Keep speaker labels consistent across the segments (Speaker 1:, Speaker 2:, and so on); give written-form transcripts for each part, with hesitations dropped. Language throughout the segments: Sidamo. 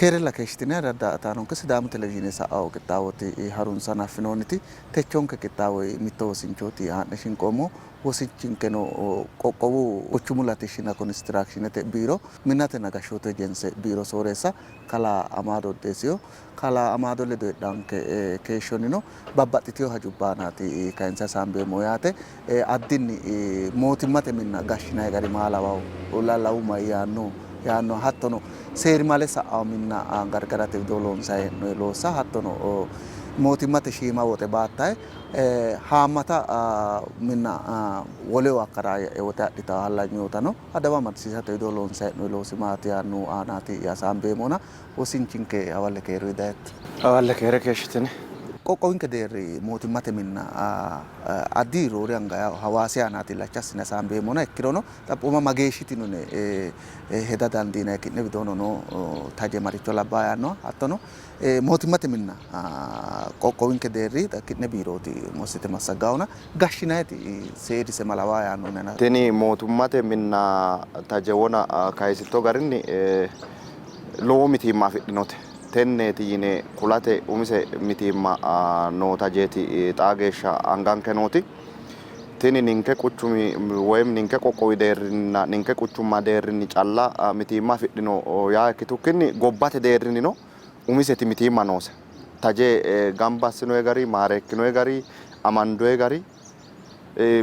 Speaker 1: Keerella keeshshitine daa''ataanonke Sidaamu Televizhiine sa'ao qixxaawoti harunsa hanaffinoonniti techonke qixxaawoyi mitto wosinchooti haa'ne shinqoommo. Wosinchinkeno qoqqowu quchumu latishshinna konistiraakshinete biiro minnatenna gashshootu ejense biiro sooreessa kalaa Amaado Uddeessiho. Kalaa Amaado ledo heedhanke keeshshonnino babbaxxitino hajubba aanaati kayinse hasaambeemmohu yaate. Addinni mootimmate minna gashshinanni gari maa lawawo? Lallawu mayyaanno? Yaannoha hattono seerimale sa'awo minna gargarate widoo loonsanni hee'noonni loossa hattono mootimmate shiima woxe baattayi haammata minna woleho akkaraayye woxe adhitawo hallanyootano adawa amadisiisate widoo loonsanni hee'noonni loosi maati yaannohu aanaati hasaambeemmona Wosinchinke hawalle keeruyi dayitto.
Speaker 2: Hawalle keere keeshshitini.
Speaker 1: Qoqqowinke deerri mootimmate minna addi roore anga yawo Hawaasi aanaati illacha assine hasaambeemmona ikkirono xaphooma mageeshshitino yine heda dandiinanni ki'ne widoono noo taje maricho labbaa yaannoha hattono mootimmate minna qoqqowinke deerri ki'ne biirooti massite massaggaahuna gashshinayiti seerise ma lawaa yaannohunni
Speaker 2: Tini mootummate minna taje wona kayisitto garinni lowo mitiimma afidhinote. Tenneeti yine kulate umise mitiimma noo tajeeti xaa geeshsha anganke nooti. Tini ninke quchumi woyim ninke qoqqowi deerrinninna ninke quchumma deerrinni calla mitiimma afidhino yaa ikkitukkinni gobbate deerrinnino umiseti mitiimma noose. Taje gamba assinoyi gari, maareekkinoyi gari, amandoyi gari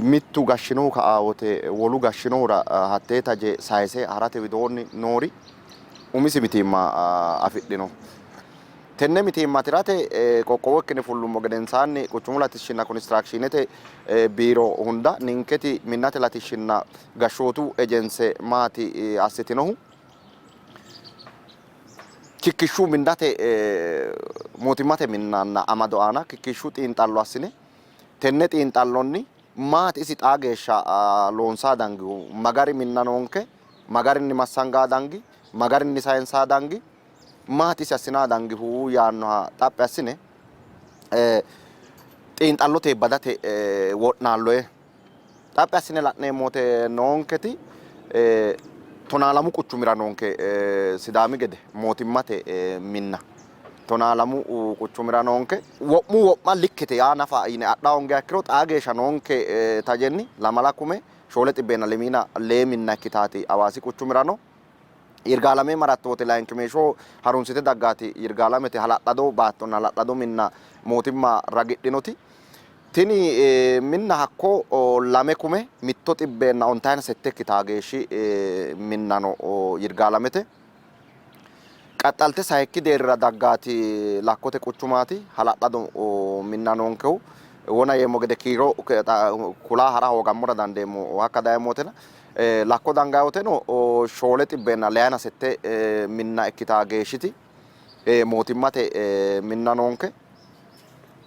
Speaker 2: mittu gashshinohu ka'a wote wolu gashshinohura hattee taje sayise harate widoonni noori umisi mitiimma afidhino. Tenne mitiimma tirate qoqqowo ikkine fullummo gedensaanni quchumu latishshinna konistiraakshiinete biiro hunda ninketi minnate latishshinna gashshootu ejense maati assitinohu? Kikkishshu minnate mootimmate minnanna amado aana kikkishshu xiinxallo assine tenne xiinxallonni maati isi xaa geeshsha loonsaa dangihu magari minna noonke Ma garinni massangaa dangi? Ma garinni sayinsaa dangi? Maati isi assinaa dangihu? Yaannoha xaphi assine xiinxallote badate wo'naalloye. Xaphi assine la'neemmo wote noonketi Tonaalamu quchumira noonke Sidaami gede mootimmate minna Tonaalamu quchumira noonke wo'mu wo'ma likkete yaa nafa yine adha hoongiha ikkiro xaa geeshsha noonke tajenni lamala kume Shoole xibbeenna lemiina lee minna ikkitaati Hawaasi quchumirano Yirgaalame maratto wote layinkimeeshsho harunsite daggaati Yirgaalamete hala'lado baattonna hala'lado minna mootimma ragidhinoti. Tini minna hakko lame kume mitto xibbeenna ontayina sette ikkitaa geeshshi minna no Yirgaalamete. Qaxxalte sayikki deerrira daggaati Lakkote quchumaati. Hala'lado minna noonkehu. Wona yeemmo gede kiiro kula hara hoogammora dandeemmo hakka dayemmo wotena. Lakko dangayi woteno shoole xibbeenna leyana sette minna ikkitaa geeshshiti mootimmate minna noonke.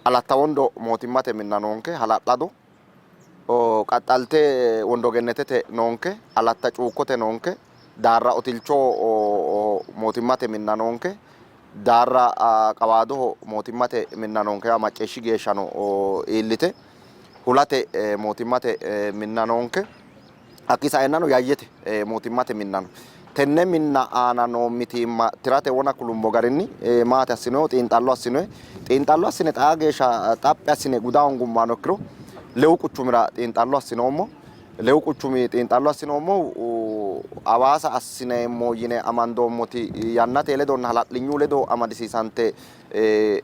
Speaker 2: Alatta Wondo mootimmate minna noonke hala'lado. Qaxxalte Wondogennetete noonke, Alatta Cuukkote noonke, Daarra Otilcho mootimmate minna noonke, Daarra Qawaadoho mootimmate minna noonke yaa macciishshi geeshshano iillite Hulate mootimmate minna noonke. Hakkii saeennano Yayyete mootimmate minna no. Tenne minna aana noo mitiimma tirate wona kulummo garinni maati assinoyihu xiinxallo assinoyi. Xiinxallo assine xaa geeshsha xaphi assine guda hoongummano ikkiro Lewu quchumira xiinxallo assinoommo. Lewu quchumi xiinxallo assinoommohu Hawaasa assineemmo yine amandoommoti yannate ledonna hala'linyu ledo amadisiisante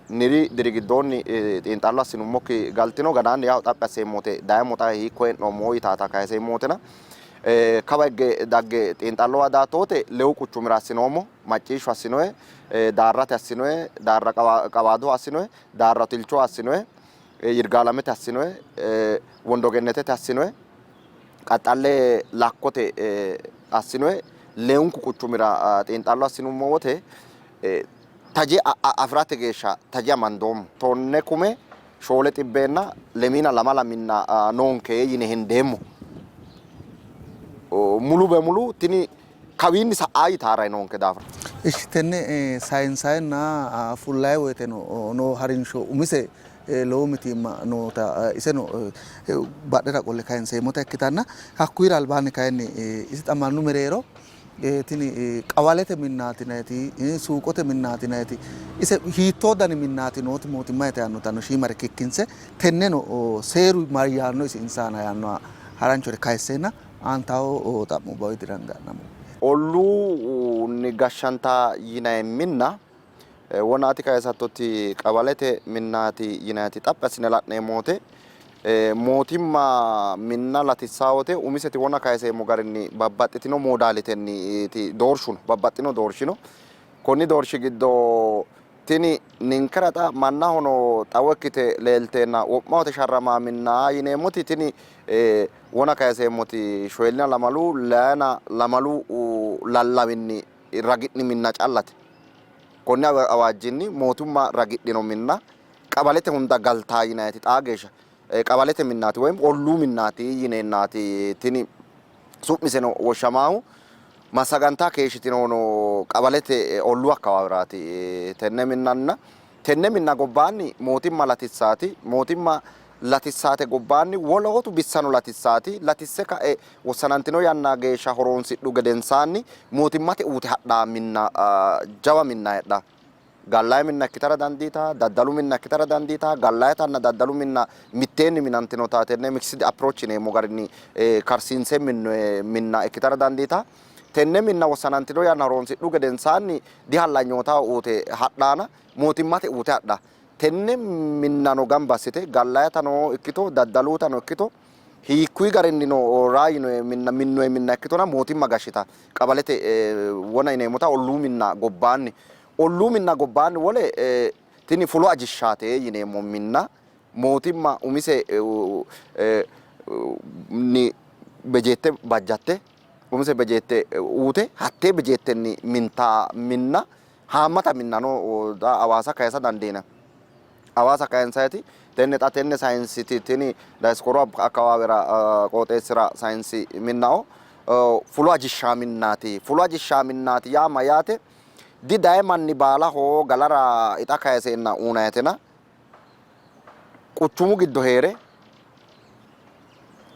Speaker 2: niri diri giddoonni xiinxallo assinummokki galtino. Ganaanni yawo xaphi asseemmote dayemmo xa hiikko hee'noommo yitaata kayiseemmotena kawa higge dagge xiinxallowa daatto wote Lewu quchumira assinoommo. Macciishsho assinoe, Daarrate assinoe, Daarra Qawaadoho assinoe, Daarra Otilchoho assinoe, Yirgaalamete assinoe, Wondogennetete assinoe, Qaxxalle Lakkote assinoe. Lewunku quchumira xiinxallo assinummo wote taje afi'rate geeshsha taje amandoommo. Tonne kume shoole xibbeenna lemiina lamala minna noonke yine hendeemmo. Mulu bemulu tini kawiinni sa'aa yitaaray noonke daafira.
Speaker 1: Ishi tenne sayinsayenna fullayi woyteno noo harinsho umise lowo mitiimma noota iseno badhera qolle kayinseemmota ikkitanna hakkuyira albaanni kayinni isi xa mannu mereero Tini qawalete minnaati yinayiti, suuqote minnaati yinayiti ise hiittoo dani minnaati nooti mootimmayite yaannotano shiimare kikkinse tenneno seeru mayyaanno isi insa aana yaannoha haranchore kayisseenna aantawo xa'mubba widira ga'nammo.
Speaker 2: Olluunni gashshanta yinanni minna wona ati kayisattoti qawalete minnaati yinanniti xaphi assine la'neemmo wote mootimma minna latissaa wote umiseti wona kayiseemmo garinni babbaxxitino moodaalitenniiti doorshu no, babbaxxino doorshi no. Konni doorshi giddo tini ninkera xa mannahono xawo ikkite leelteenna wo'ma wote sharramaa minna yineemmoti tini wona kayiseemmoti shoyillina lamalu layina lamalu lallawinni ragi'ni minna callate. Konni awaajjinni mootimma ragidhino minna qabalete hunda galtaa yinanniti xaa geeshsha qabalete minnaati woyim olluu minnaati yineennaati tini su'miseno woshshamaahu massagantaa keeshshitinohuno qabalete olluu akkawaawiraati. Tenne minnanna tenne minna gobbaanni mootimma latissaati, mootimma latissaate gobbaanni wolootu bissano latissaati, latisse ka'e wossanantino yanna geeshsha horoonsidhu gedensaanni mootimmate uute hadhaa minna jawa minna heedha. Gallayi minna ikkitara dandiita, daddalu minna ikkitara dandiita, gallayitanna daddalu minna mitteenni minantinota tenne mixed approach yineemmo garinni karsiinse minnoye minna ikkitara dandiita. Tenne minna wossanantino yanna horoonsidhu gedensaanni dihallanyootaho uute hadhaana mootimmate uute hadha. Tenne minnano gamba assite gallayitano ikkito daddalutano ikkito hiikkuyi garinnino raa yinoye minna minnoye minna ikkitona mootimma gashshita qabalete wona yineemmota olluu minna gobbaanni olluu minna gobbaanni wole tini fulo ajishshaate yineemmo minna mootimma umise ni bejeette bajjatte umise bejeette uute hattee bejeettenni minta minna haammata minnano Hawaasa kayisa dandiinanni. Hawaasa kayinsayiti tenne xa tenne sayinsiti tini dayskoru akkawaawera qooxeessira sayinsi minnao fulo ajishshaa minnaati. Fulo ajishshaa minnaati yaa mayyaate? Di dayi manni baalaho galara ixa kayiseenna uunayitena quchumu giddo hee're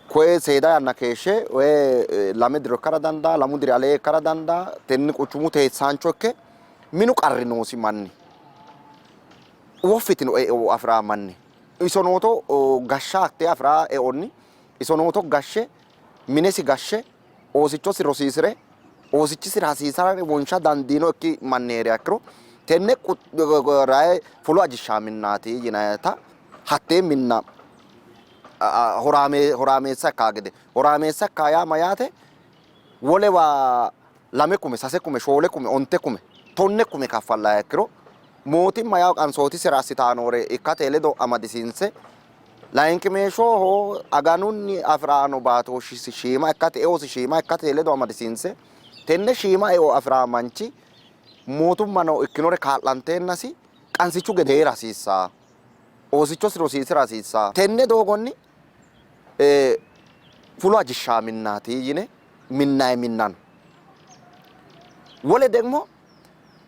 Speaker 2: koye seeda yanna keeshshe woy lame diro ikkara dandaa, lamu diri alee ikkara dandaa, tenne quchumu teessaancho ikke minu qarri noosi manni woffitino eo afi'raa manni isonooto gashsha hattee afi'raa eonni isonooto gashshe minesi gashshe oosichosi rosiisi're oosichisira hasiisare wonsha dandiinokki manni hee'riha ikkiro tenne rayi fulo ajishshaa minnaati yinannita hattee minna horaameessa ikkaa gede. Horaameessa ikkaa yaa mayyaate? Wolewa lame kume, sase kume, shoole kume, onte kume, tonne kume kaffallanniha ikkiro mootimma yawo qansootisera assitaa noore ikkate ledo amadisiinse Layinkimeeshshoho aganunni afi'ranno baatooshshisi shiima ikkate, eosi shiima ikkate ledo amadisiinse tenne shiima eo afi'ranno manchi mootummano ikkinore kaa'lanteennasi qansichu gede hee'ra hasiissanno. Oosichosi rosiisi'ra hasiissanno. Tenne doogonni fulo ajishshaa minnaati yine minnanni minna no. Wole degmo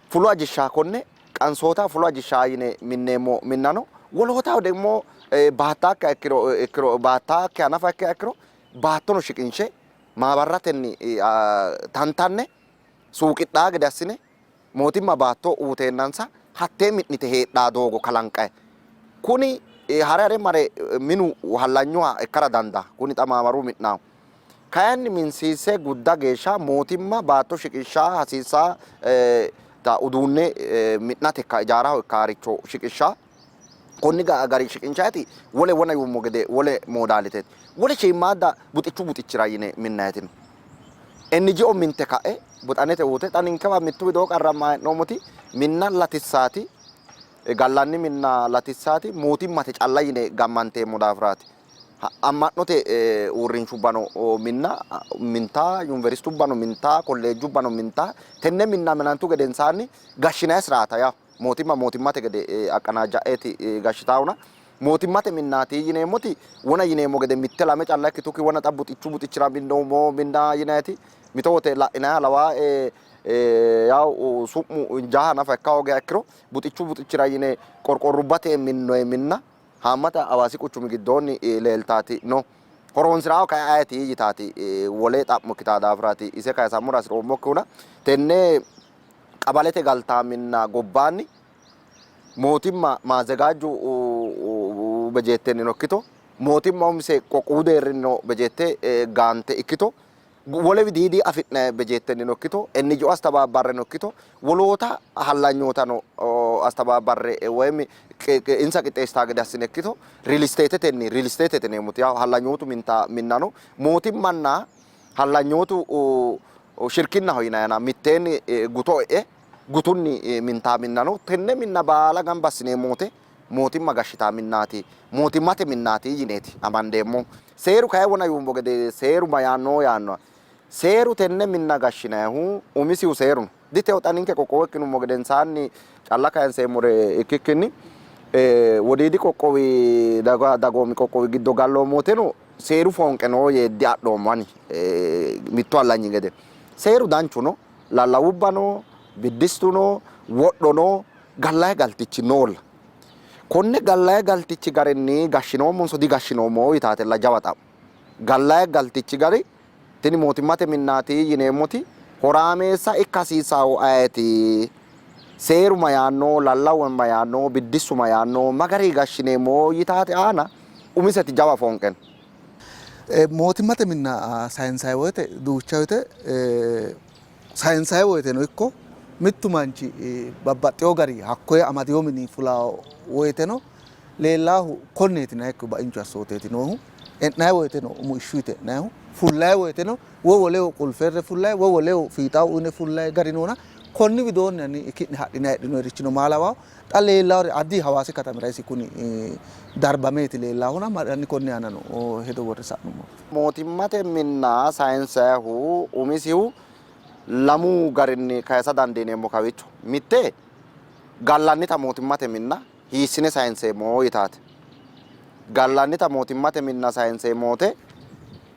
Speaker 2: fulo ajishshaa konne qansootaho fulo ajishshaa yine minneemmo minna no. Wolootaho degmo baattaakkiha ikkiro ikkiro baattaakkiha nafa ikkiha ikkiro baattono shiqinshe maabarratenni tantanne suuqidhaa gede assine mootimma baatto uuteennansa hattee mi'nite heedhaa doogo kalanqayi. Kuni hare hare mare minu hallanyuha ikkara dandaa. Kuni xa maamaru mi'naahu. Kayinni minsiisse gudda geeshsha mootimma baatto shiqishsha hasiissa ta uduunne mi'nate ikka ijaaraho ikkaaricho shiqishsha konni gari shiqinshayiti wole wona yuummo gede wole moodaaliteeti. Wole shiimmaadda buxichu buxichira yine minnayiti no. NGO minte ka'e buxanete uute xa ninkewa mittu widoo qarramma hee'noommoti minna latissaati gallanni minna latissaati mootimmate calla yine gammanteemmo daafiraati. Amma'note uurrinshubbano minna minta, yuniversitubbano minta, kolleejjubbano minta. Tenne minna minantu gedensaanni gashshinanni siraata yawo mootimma mootimmate gede aqqanaajja'eeti gashshitaahuna mootimmate minnaati yineemmoti wona yineemmo gede mitte lame calla ikkitukki wona xa buxichu buxichira minnoommo minna yinanniti mito wote la'inanniha lawaae yawo su'mu injaaha nafa ikka hoogiha ikkiro buxichu buxichira yine qorqorrubbate minnoyi minna haammata Hawaasi quchumi giddoonni leeltaati no. Horonsi'raahu kay ayeti yitaati wole xa'mo ikkitaa daafiraati ise kayisammora hasi'roommokkihuna tenne qabalete galtaa minna gobbaanni mootimma maazegaajju bejeettennino ikkito mootimma umise qoqqowu deerrinnino bejeette gaante ikkito wole widiidi afi'nanni bejeettennino ikkito NGO astabaabbarreno ikkito woloota hallanyootano astabaabbarre woyim insa qixxeessitaa gede assine ikkito riilisteetetenni riilisteetete yineemmoti yaw hallanyootu minta minnano mootimmanna hallanyootu shirkinnaho yinayana mitteenni guto e'e gutunni mintaa minnano tenne minna baala gamba assineemmo wote mootimma gashshitaa minnaati, mootimmate minnaati yineeti amandeemmohu. Seeru kayi wona yuummo gede seeru mayaanno yaannoha. Seeru tenne minna gashshinannihu umisihu seeru no. Diteo xa ninke qoqqowo ikkinummo gedensaanni calla kayinseemmore ikkikkinni Wodiidi qoqqowi daga dagoomi qoqqowi giddo galloommo woteno seeru foonqe no yee diadhoommo ani mittu hallanyi gede. Seeru danchu no, lallawubba no, biddistu no, wodho no, gallayi galtichi noolla. Konne gallayi galtichi garinni gashshinoommonso digashshinoommo yitaatella jawa xa'mo. Gallayi galtichi gari tini mootimmate minnaati yineemmoti horaameessa ikka hasiissaahu ayeti? Seeru mayaanno, lallawu mayaanno, biddissu mayaanno, ma garii gashshineemmo yitaate aana umiseti jawa foonqe no.
Speaker 1: Mootimmate minna sayinsayi woyte duucha woyte sayinsayi woyteno ikko mittu manchi babbaxxewo gari hakkoye amadino mini fulawo woyteno leellaahu konneeti yinannikkihu bainchu assooteeti noohu. E'nanni woyteno umo ishshu yite e'nannihu, fullayi woyteno woy woleho qulferre fullayi woy woleho fiixaho uyine fullayi gari noona konni widoonni hanni ki'ne hadhinayi heedhinoyirichino maa lawawo? Xa leellaawori addi Hawaasi katamira isi kuni darbameeti leellaahuna hanni konni aanano hedo worre sa'nummo.
Speaker 2: Mootimmate minna sayinsayihu umisihu lamu garinni kayisa dandiineemmo kawiicho. Mitte gallannita mootimmate minna hiissine sayinseemmo yitaate. Gallannita mootimmate minna sayinseemmo wote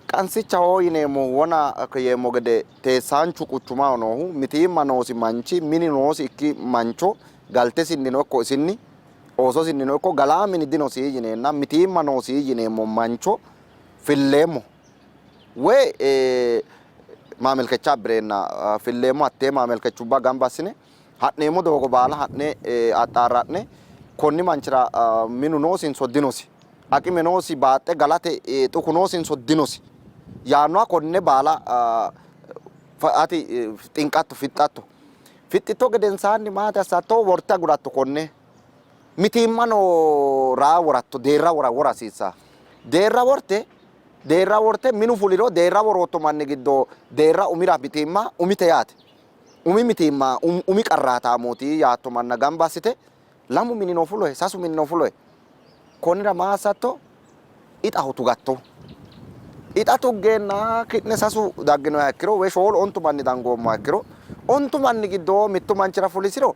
Speaker 2: qansichaho yineemmohu wona yeemmo gede teessaanchu quchumaho noohu mitiimma noosi manchi mini noosi ikki mancho galtesinnino ikko isinni oososinnino ikko galaa mini dinosi yineenna mitiimma noosi yineemmo mancho filleemmo woy maamelkecha abbireenna filleemmo. Hattee maamelkechubba gamba assine ha'neemmo doogo baala ha'ne axxaarra'ne konni manchira minu noosinso dinosi, aqime noosi, baaxxe galate xuku noosinso dinosi yaannoha konne baala ati xinqatto, fixxatto. Fixxitto gedensaanni maati assatto? Worte aguratto konne mitiimma noo raa woratto, deerra wora wora hasiissanno. Deerra worte deerra worte minu fuliro deerra worootto manni giddo deerra umira mitiimma umite yaate. Umi mitiimma umi qarraataamooti yaatto manna gamba assite lamu minino fulohe, sasu minino fulohe. Konnira maa assatto? Ixaho tugatto. Ixa tuggeenna ki'ne sasu dagginoha ikkiro woy shoolu ontu manni dangoommoha ikkiro ontu manni giddo mittu manchira fulisiro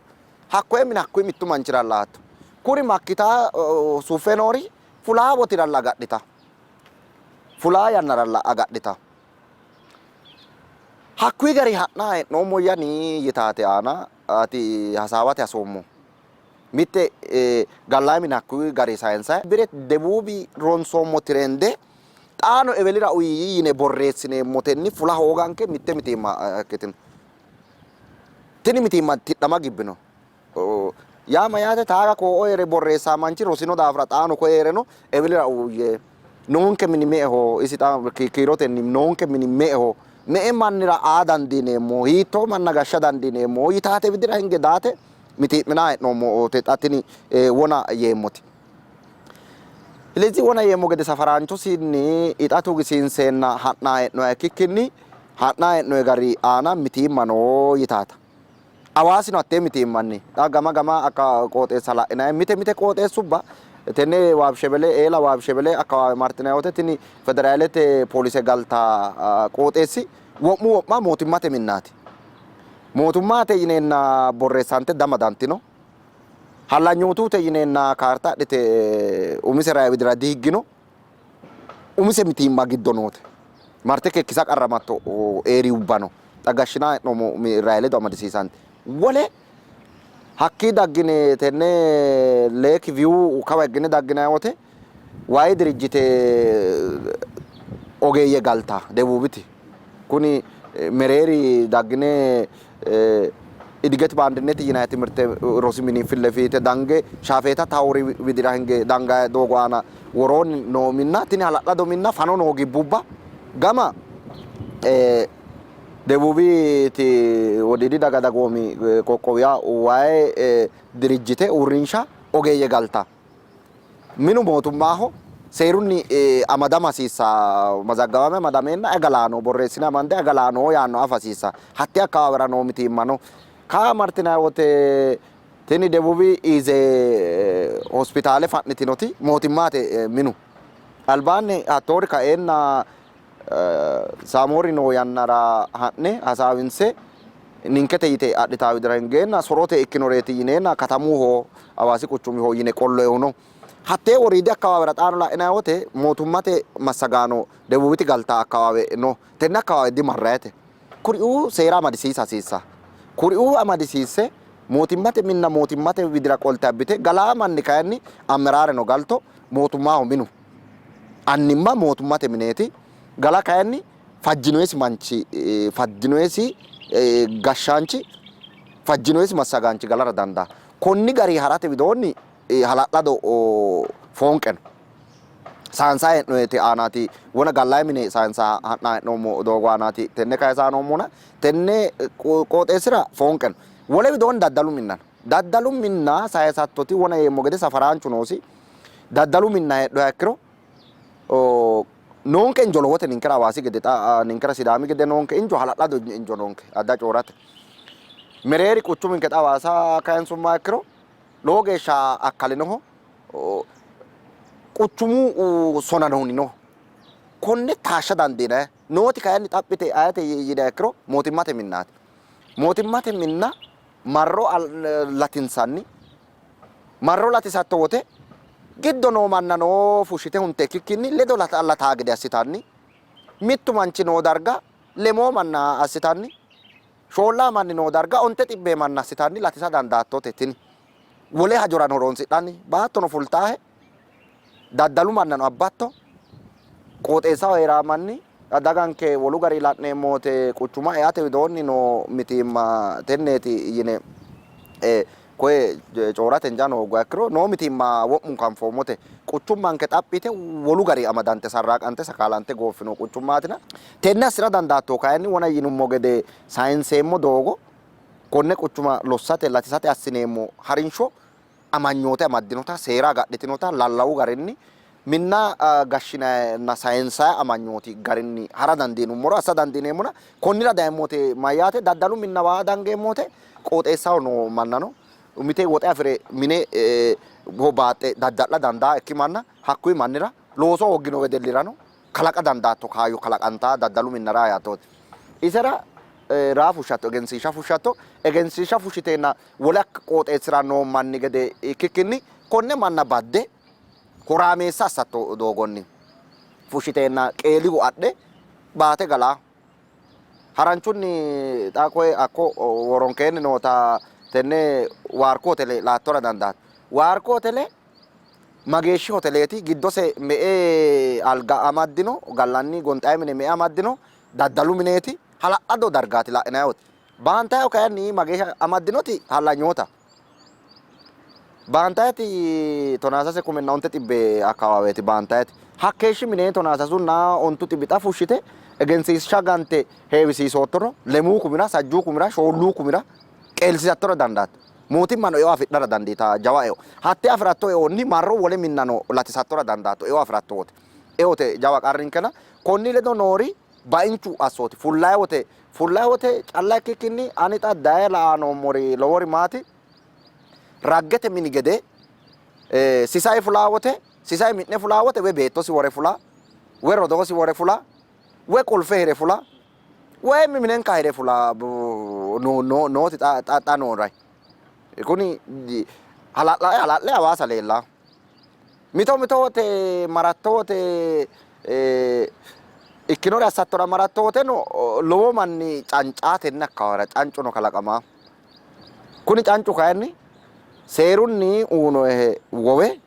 Speaker 2: hakkoye mine hakkuyi mittu manchiralla aatto. Kuri makkita suffe noori fulaa wotiralla agadhita. Fulaa yannaralla agadhita. Hakkuyi gari ha'na hee'noommo yani yitaate aana ati hasaawate hasoommo. Mitte gallayi mine hakkuyi gari sayinsayi bire debuubi ronsoommo tirende xaano ewelira uyi yine borreessineemmotenni fula hooganke mitte mitiimma ikkitino. Tini mitiimma tidhama gibbino. Yaa mayyaate taaga koo'o hee're borreessaa manchi rosino daafira xaano koye hee'reno ewelira uuyye. Noonke mini me''eho? Isi xa kiirotenni noonke mini me''eho? Me''e mannira aa dandiineemmo? Hiittoo manna gashsha dandiineemmo? Yitaate widira hinge daate mitii'minanni hee'noommote xa tini wona yeemmoti. Silezi wona yeemmo gede safaraanchosinni ixa tugisiinseenna ha'nanni hee'noha ikkikkinni ha'nanni hee'noyi gari aana mitiimma no yitaata. Hawaasino hattee mitiimmanni xa gama gama akka qooxeessa la'inanni mite mite qooxeessubba tenne Waabishebele eela Waabishebele akkawaawe martinanni wote tini federaalete poolise galta qooxeessi wo'mu wo'ma mootimmate minnaati. Mootummate yineenna borreessante damadantino. Hallanyootuute yineenna kaarta adhite umise rayi widira dihiggino. Umise mitiimma giddo noote. Marte kekkisa qarramatto eeriyubba no. Xa gashshinanni hee'noommo rayi ledo amadisiisante. Wole hakkii daggine tenne Lake View kawa higgine dagginanni wote wayi dirijjite Ogeeyye galta Debubiti kuni mereeri daggine Idiget Baandinneti yinanni timirte rosi mini file fiite dange Shaafeeta Taawuri widira hinge dangayi doogo aana woroonni noo minna tini hala'lado minna fano noo gibbubba gama Debubiti Wodiidi Daga Dagoomi Qoqqowiya Wayi Dirijjite uurrinsha ogeeyye galta. Minu mootummaho seerunni amadama hasiissa, mazaggawame amadameenna agalaano borreessine amande agalaano yaanno afa hasiissa. Hatte akkawaawera noo mitiimma no. Kaa martinanni wote tini Debubi Ize hospitaale fa'nitinoti mootimmate minu. Albaanni hattoori kaeenna Saamoori noo yannara ha'ne hasaawinse ninkete yite adhitaa widira hingeenna sorote ikkinoreeti yineenna katamuho Hawaasi quchumiho yine qolloehu no. Hattee woriidi akkawaawera xaano la'inanni wote mootummate massagaano Debubiti galtaa akkawaawe no. Tenne akkawaawe dimarrayite. Kuriuu seera amadisiisa hasiissa. Kuriuu amadisiisse mootimmate minna mootimmate widira qolte abbite galaa manni kayinni ammeraareno galto mootummaho minu. Annimma mootummate mineeti. Gala kayinni fajjinoyesi manchi, fajjinoyesi gashshaanchi, fajjinoyesi massagaanchi galara dandaa. Konni gari harate widoonni hala'lado foonqe no. Saansa hee'noyete aanaati wona gallayi mine saansa ha'na hee'noommo doogo aanaati tenne kayisa noommona tenne qooxeessira foonqe no. Wole widoonni daddalu minna no. Daddalu minna sayisattoti wona yeemmo gede safaraanchu noosi. Daddalu minna heedhuha ikkiro noonke injo lowote ninkera Hawaasi gede xa ninkera Sidaami gede noonke injo hala'lado injo noonke adda coorate. Mereeri quchuminke xa Hawaasa kayinsummoha ikkiro lowo geeshsha akkalinoho quchumu sonano huninoho. Konne taashsha dandiinanni. Nooti kayinni xaphite ayete yiniha ikkiro mootimmate minnaati. Mootimmate minna marro latinsanni Marro latisatto wote giddo noo mannano fushshite hunte ikkikkinni ledo lataa gede assitanni, mittu manchi noo darga lemoo manna assitanni, shoollaa manni noo darga onte xibbee manna assitanni latisa dandaattote. Tini wole hajorano horoonsidhanni baattono fultaahe, daddalu mannano abbatto, qooxeessaho hee'raa manni daganke wolu gari la'neemmo wote quchuma eate widoonni noo mitiimma tenneeti yine koye coorate injaa hoogguha ikkiro noo mitiimma wo'munku anfoommote. Quchummanke xaphi yite wolu gari amadante sarraaqante sakaalante gooffino quchummaatina tenne assi'ra dandaattohu kayinni wona yinummo gede sayinseemmo doogo konne quchuma lossate latisate assineemmo harinsho amanyoote amaddinota, seera agadhitinota, lallawu garinni minna gashshinanna sayinsayi amanyooti garinni hara dandiinummoro assa dandiineemmona konnira dayemmo wote mayyaate daddalu minnawa dangeemmo wote qooxeessaho noo mannano mite woxe afi're mine baaxxe dadda'la dandaa ikki manna hakkuyi mannira looso hooggino wedellirano kalaqa dandaatto kaayyo kalaqantaa daddalu minnara yaattooti. Isera raa fushshatto, egensiishsha fushshatto, egensiishsha fushshiteenna wole qooxeessira noo manni gede ikkikkinni konne manna badde horaameessa assatto doogonni fushshiteenna qeelihu adhe baate galaa. Haranchunni xa koye hakko woronkeenni noota tenne Waarku hotele laattora dandaatto. Waarku hotele mageeshshi hoteleeti? Giddose me''e alga amaddino? Gallanni gonxayi mine me''e amaddino? Daddalu mineeti? Hala'lado dargaati la'inanni wote. Baantayo kayinni mageeshsha amaddinoti hallanyoota. Baantayeti tonaasase kumenna onte xibbe akkawaaweeti baantayeti. Hakkeeshshi mine tonaasasunna ontu xibbi xa fushshite egensiishsha gante heewisiisoottoro lemuu kumira, sajjuu kumira, shoolluu kumira qeelsiisattora dandaatto. Mootimmano eo afidhara dandiitaa jawa eo. Hatte afi'ratto eonni marro wole minnano latisattora dandaatto eo afi'ratto wote. Eote jawa qarrinkena konni ledo noori bainchu assooti fullayi wote fullayi wote calla ikkikkinni ani xa daye la''a noommori lowori maati raggete mini gede Sisayi fulaa wote Sisayi mi'ne fulaa wote woy beettosi wore fula woy rodoosi wore fula woy qulfe hire fula woy minenka hire fula nooti xa noo rayi kuni hala'lae hala'le Hawaasa leellanno. Mito mito wote maratto wote ikkinore assattora maratto woteno lowo manni cancaatenni hakkawara cancuno kalaqamanno. Kuni cancu kayinni seerunni uyinohe wowe,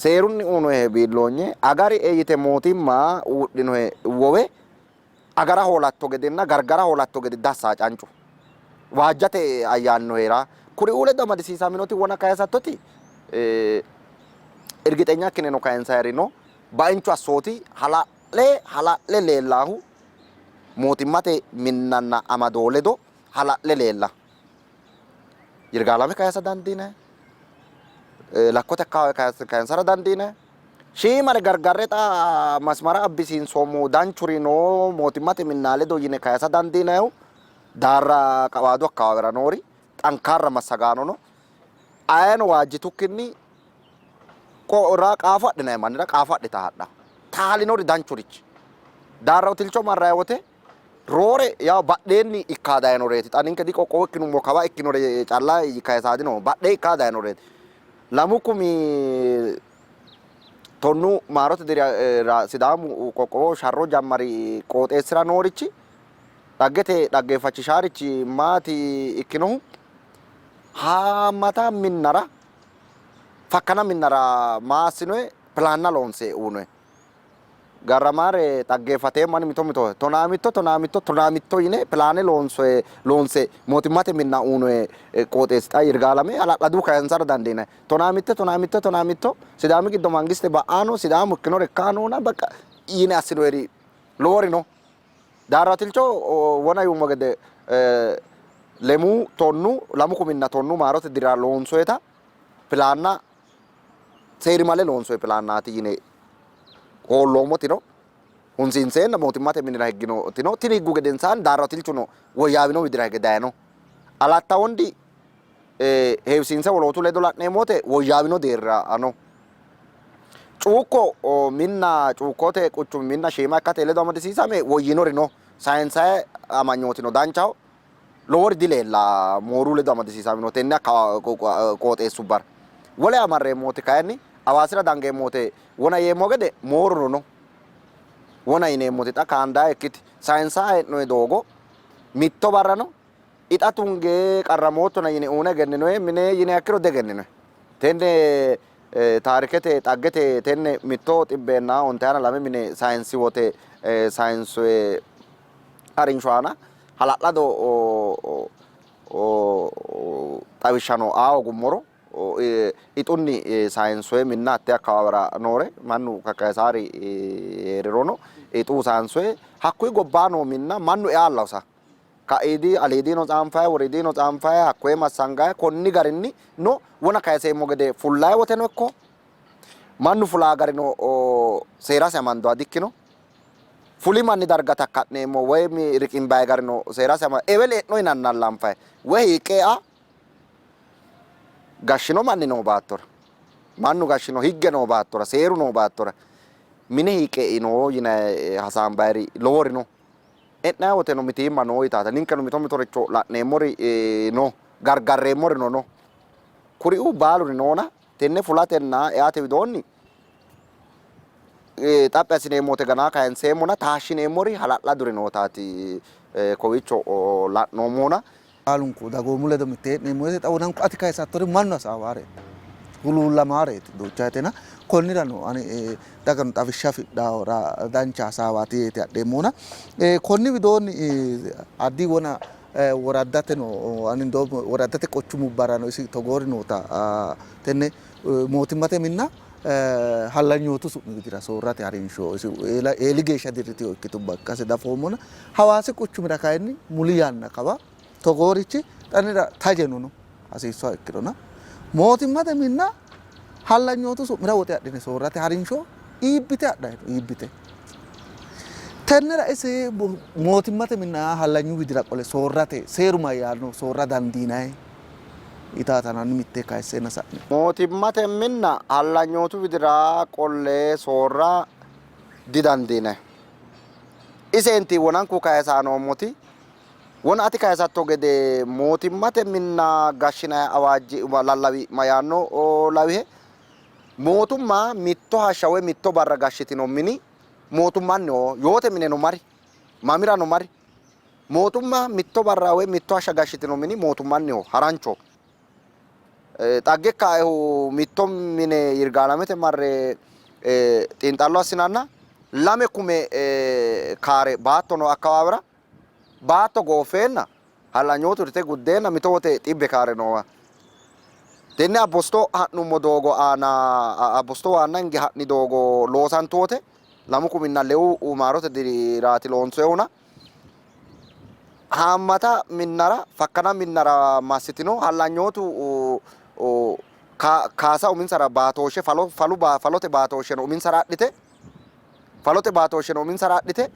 Speaker 2: Seerunni uyinohe biilloonye agarie yite mootimma wodhinohe wowe agara hoolatto gedenna gargara hoolatto gede dassa cancu. Waajjate ayyaanino hee'ra. Kuriuu ledo amadisiisaminoti wona kayisattoti irgixenya ikkineno kayinsayiri no. Bainchu assooti hala'le hala'le leellahu mootimmate minnanna amadoo ledo hala'le leella. Yirgaalame kayisa dandiinanni, Lakkote akkawaawe kayinsara dandiinanni. Shiimare gargarre xa masmara abbisiinsoommohu danchuri no mootimmate minna ledo yine kayisa dandiinannihu Daarra Qawaadu akkawaawera noori xankaarra massagaano no. Ayeno waajjitukkinni qaafo adhinanni mannira qaafo adhita hadha. Taalinori danchurichi Daarra Utilcho marrayi wote roore yaw badheenni ikkaa dayinoreeti. Xa ninke diqoqqowo ikkinummo kawa ikkinore calla kayisaa dino badhee ikkaa dayinoreeti. 2010 maarote dirira Sidaamu qoqqowo sharro jammari qooxeessira noorichi dhaggete dhaggeeffachishaarichi maati ikkinohu haammata minnara fakkana minnara maa assinoye pilaanna loonse uyinoye. Garramaare xaggeeffateemmo ani mito mito tonaa mitto tonaa mitto tonaa mitto yine pilaane loonsoye loonse mootimmate minna uyinoye qooxeessi xa Yirgaalame hala'ladu kayinsara dandiinanni. Tonaa mitte tonaa mitto tonaa mitto Sidaami giddo mangiste ba'ano Sidaamu ikkinore ikkanona baqa yine assinoyeri lowori no. Daarratilcho wona yuummo gede lemuu tonnu lamu kuminna tonnu maarote dirira loonsoyeta pilaanna seerimale loonsoyi pilaannaati yine hoolloommotino hunsiinseenna mootimmate minira higginotino tini higgu gedensaanni Daarratilchuno woyyaawino widira hige dayino. Alatta Wondi heewisiinse wolootu ledo la'neemmo wote woyyaawino deerra no. Cuukko minna Cuukkote quchumi minna shiima ikkate ledo amadisiisame woyyinori no. Sayinsaye amanyootino danchaho. Lowori dileella mooru ledo amadisiisamino tenne qooxeessubbara. Wole amarreemmo wote kayinni Hawaasira dangeemmo wote wona yeemmo gede mooruno no. Wona yineemmoti xa kaandaa ikkiti sayinsaye hee'noyi doogo mitto barrano ixa tunge qarramoottona yine uune egenninohe mine yiniha ikkiro diegenninohe. Tenne taarikete xaggete tenne mitto xibbeenna ontayana lame mine sayinsi wote sayinsoye harinsho aana hala'lado xawishshano aa hoogummoro ixunni sayinsoye minna hatte akkawaawera noore mannu kakkayisaari hee'rirono ixu sayinsoye hakkuyi gobbaa noo minna mannu ealla hosa Ka'iidi aliidino tsaanfayi woriidino tsaanfayi hakkoye massangayi konni garinni no wona kayiseemmo gede fullayi woteno ikko mannu fulaa garino seerasi amandoha dikkino. Fuli manni darga takka'neemmo woy riqimbayi garino seerasi amando eweli e'no yinannalla anfayi woy hiiqqe ea gashshino manni noo baattora mannu gashshino higge noo baattora seeru noo baattora mine hiiqqe e'ino yinayi hasaambayiri lowori no. E'nanni woteno mitiimma noo yitaata. Ninkeno mito mitoricho la'neemmori no, gargarreemmorino no. Kuriuu baaluri noona tenne fulatenna eate widoonni xaphi assineemmo wote ganaa kayinseemmona taashshineemmori hala'laduri nootaati kowiicho la'noommohuna.
Speaker 1: Baalunku dagoomu ledo mittee hee'neemmo woyte xa wonanku ati kayisattori mannu hasaawaareeti, huluullamaareeti duucha woytena konnirano ani dagano xawishsha afidhahura dancha hasaawaati yeeti adheemmohuna. Konni widoonni addi wona woraddateno ani woraddate quchumubbarano isi togoori noota tenne mootimmate minna hallanyootu su'mi widira soorrate harinsho isi eeli geeshsha dirritino ikkitubba ikkase dafoommona Hawaasi quchumira kayinni muli yanna kawa togoorichi xanira tajeno no hasiissoha ikkirona mootimmate minna hallanyootu su'mira woxe adhine soorrate harinsho iibbite adhanni no iibbite. Tennera isi mootimmate minna hallanyu widira qole soorrate seeru mayyaanno soorra dandiinanni yitaatananni mitte kayisseenna sa'ne.
Speaker 2: Mootimmate minna hallanyootu widira qolle soorra didandiinanni. Iseenti wonanku kayisa noommoti, wona ati kayisatto gede mootimmate minna gashshinanni awaajji lallawi mayaanno lawihe? Mootumma mitto hashsha woy mitto barra gashshitino mini mootummanniho, yoote mineno mari, mamirano mari. Mootumma mitto barra woy mitto hashsha gashshitino mini mootummanniho, harancho. Xagge ikkaehu mitto mine Yirgaalamete marre xiinxallo assinanna 2 kume kaare baatto noo akkawaawera baatto gooffeenna hallanyootu hirte guddeenna mito wote 100 kaare noowa. Tenne Abbosto ha'nummo doogo aana Abbosto waanna hinge ha'ni doogo loosantu wote 2006 maarote diriraati loonsoyihuna haammata minnara fakkana minnara massitino hallanyootu kaasa uminsara baatooshshe falo falu falote baatooshsheno uminsara adhite falote baatooshsheno uminsara adhite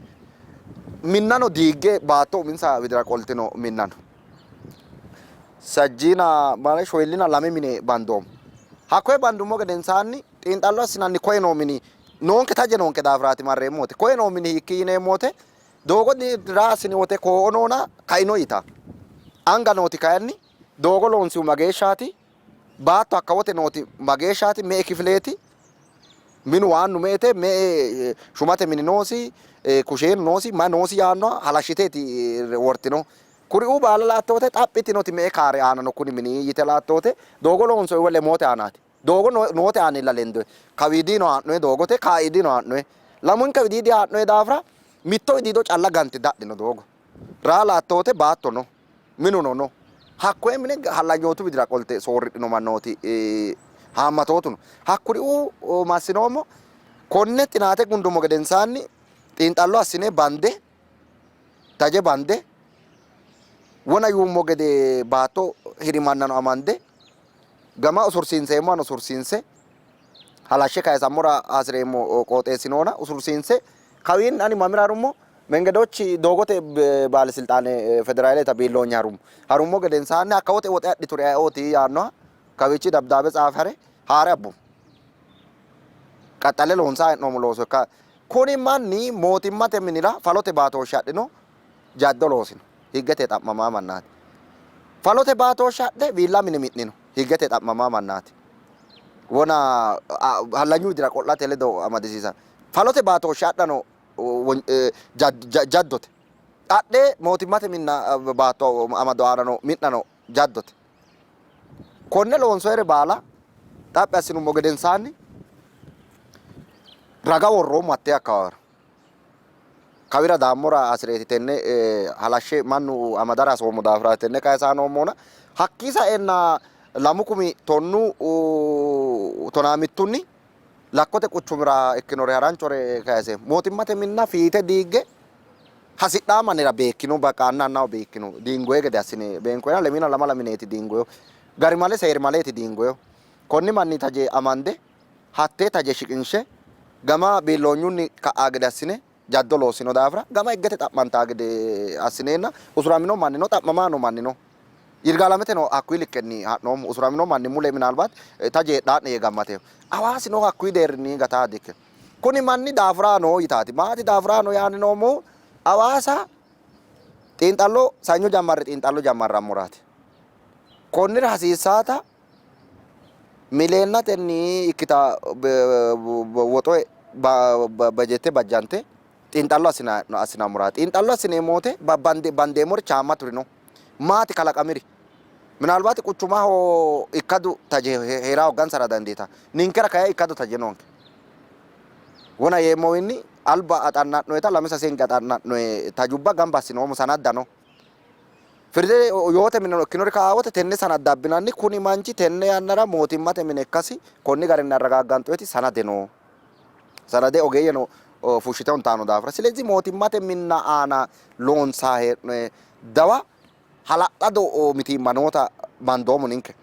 Speaker 2: minnano diigge baatto uminsa widira qoltino minnano. Sajjiina male shoyillina lame mine bandoommo. Hakkoye bandummo gedensaanni xiinxallo assinanni koye noo mini noonke taje noonke daafiraati marreemmo wote. Koye noo mini hiikki yineemmo wote doogo raa assini wote koo'o noona kaino yita. Anga nooti kayinni doogo loonsihu mageeshshaati? Baatto hakka wote nooti mageeshshaati? Me''e kifileeti? Minu waannu me''ete? Me''e shumate mini noosi? Kusheenu noosi? May noosi yaannoha halashshiteeti wortino. Kuriuu baala la''atto wote xaphi yitinoti me''e kaare aana no kuni mini yite la''atto wote doogo loonsoyi woy moote aanaati. Doogo noote aanilla lendoyi. Kawiidino haa'noyi doogote, kaiidino haa'noyi. Lamunka widiidi haa'noyi daafira mitto widiido calla gante dadhino doogo. Raa la''atto wote baatto no, minuno no. Hakkoye mine hallanyootu widira qolte soorridhino mannooti haammatootu no. Hakkuriuu massinoommo. Konne xinaate gundummo gedensaanni xiinxallo assine bande, taje bande, wona yuummo gede baatto hiri mannano amande, gama usursiinseemmohano usursiinse, halashshe kayisammora hasi'reemmo qooxeessi noona usursiinse, kawiinni ani mamira harummo? Mengedochi doogote baalesilxaane federaaleta biilloonye harummo. Harummo gedensaanni hakka woxe woxe adhituri ayeooti yaannoha kawiichi dabdaabe tsaafe hare haa're abbummo. Qaxxale loonsanni hee'noommo looso ikka kuni manni mootimmate minira falote baatooshshe adhino jaddo loosino. Higgete xa'mamaa mannaati. Falote baatooshshe adhe viilla mine mi'nino. Higgete xa'mamaa mannaati. Wona hallanyu widira qo'late ledo amadisiisa. Falote baatooshshe adhano jaddote. Adhe mootimmate minna baatto amado aanano mi'nano jaddote. Konne loonsoyere baala xaphi assinummo gedensaanni raga worroommo hattee akkawaawera. Kawira daammora hasi'reeti tenne halashshe mannu amadara hasoommo daafira tenne kayisa noommona hakkii saenna 20 tonaa mittunni Lakkote quchumira ikkinore haranchore kayise mootimmate minna fiite diigge hasidhaa mannira beekkino baqa anna annaho beekkino diingoye gede assine beenkoyna lemiina lamala mineeti diingoyo garimale seerimaleeti diingoyo konni manni taje amande hattee taje shiqinshe gama biilloonyunni ka'a gede assine jaddo loossino daafira gama higgete xa'mantaa gede assineenna usuramino mannino xa'mamaano mannino Yirgaalameteno hakkuyi likkenni ha'noommo. Usuramino manni mule minaalbaat taje heedhaa'ne yee gammateeho. Hawaasino hakkuyi deerrinni gataa dikkino. Kuni manni daafuraa noo yitaati. Maati daafuraa no yaanni noommohu Hawaasa xiinxallo sanyo jammarre xiinxallo jammarrammoraati. Konnira hasiissaata mileennatenni ikkita woxo bajette bajjante xiinxallo assinammoraati. Xiinxallo assineemmo wote bandeemmori haammaturi no. Maati kalaqamiri? Minaalbaati quchumaho ikkadu taje hee'ra hooggansara dandiitanno. Ninkera kayi ikkadu taje noonke. Wona yeemmowiinni alba axanna'noyeta lame sase hinge axanna'noye tajubba gamba assinoommo sanadda no. Firde yoote mineno ikkinori ka'a wote tenne sanadda abbinanni kuni manchi tenne yannara mootimmate mine ikkasi konni garinni arragaagganxoyeti sanade no. Sanade ogeeyyeno fushshite huntanno daafira. Silezi mootimmate minna aana loonsaa hee'noye dawa hala'lado mitiimma noota bandoommo ninke.